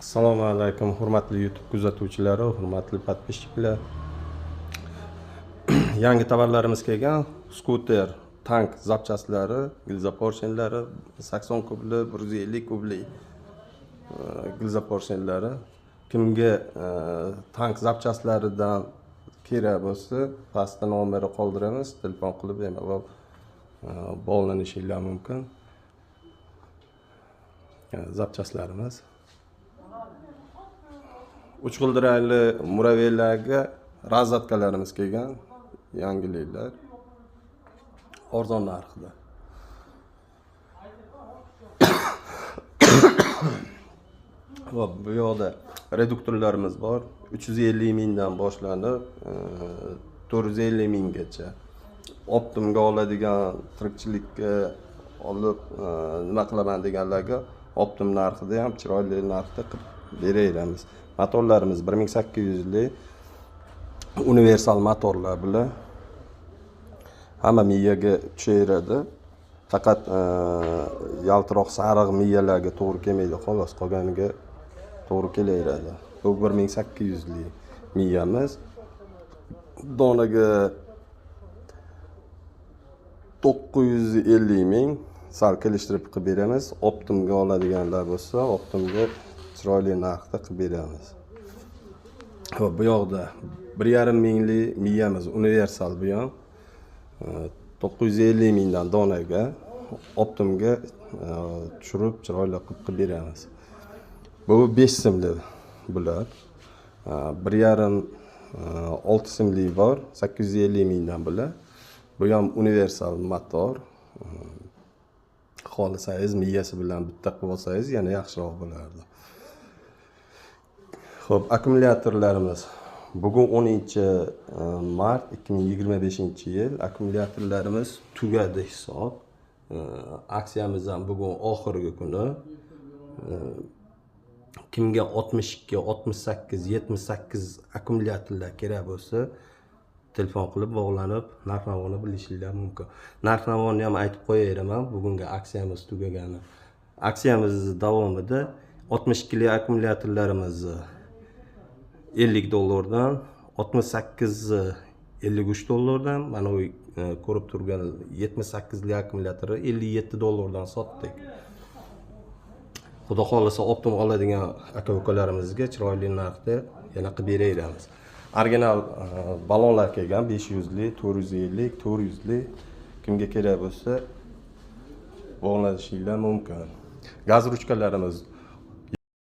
Assalomu alaykum hurmatli YouTube kuzatuvchilari, hurmatli подписчик lar. Yangi tovarlarimiz kelgan. Skuter, tank запчасть lari, gilza porshenlari, 80 kubli, 150 kubli gilza porshenlari. Kimga tank запчасть laridan kerak bo'lsa, pastda nomeri qoldiramiz, telefon qilib bemalol bog'lanishinglar mumkin. Запчасть larimiz. Uch g'ildirakli муравей larga розетка larimiz kelgan, yangiliklar. Arzon narxda. Hop, bu yoqda reduktorlarimiz bor. 350 mingdan boshlanib, 450 minggacha. Оптом ga oladigan, tirikchilikka olib, nima qilaman deganlarga оптом narxida ham chiroyli narxda qilib beraveramiz. Motorlarimiz 1800 lik universal motorlar bular. Hamma miyaga tushaveradi. Faqat yaltiroq sariq miyalarga to'g'ri kelmaydi, xolos, qolganiga to'g'ri kelaveradi. Bu 1800 lik miyamiz. Donaga 950 ming, sal kelishtirib qilib beramiz. Оптом ga oladiganlar bo'lsa, оптом ga chiroyli narxda qilib beramiz. Hop, bu yoqda 1,5 minglik miyamiz universal bu ham. 950 mingdan donaga оптом ga tushirib chiroyli qilib beramiz. Bu 5 simli bular. 1,5 6 simli bor, 850 mingdan bular. Bu ham universal motor. Xohlasangiz miyasi bilan bitta qilib olsangiz yana yaxshiroq bo'lardi. Xo'p, akkumulyatorlarimiz. Bugun 10 mart 2025-yil. Akkumulyatorlarimiz tugadi hisob. Aksiyamiz ham bugun oxirgi kuni. Kimga 62, 68, 78 akkumulyatorlar kerak bo'lsa, telefon qilib bog'lanib, narx-navoni bilishinglar mumkin. Narx-navoni ham aytib qo'yaveraman, bugungi aksiyamiz tugagani. Aksiyamiz davomida 62 lik akkumulyatorlarimizni 50 dollardan, 68 53 dollardan, mana u ko'rib turgan 78 lik akkumulyatorni 57 dollardan sotdik. Xudo xohlasa оптом oladigan aka-ukalarimizga chiroyli narxda yana qilib beraveramiz. Original ballonlar kelgan 500 lik, 450, 400 lik. Kimga kerak bo'lsa bog'lanishinglar mumkin. Gaz ruchkalarimiz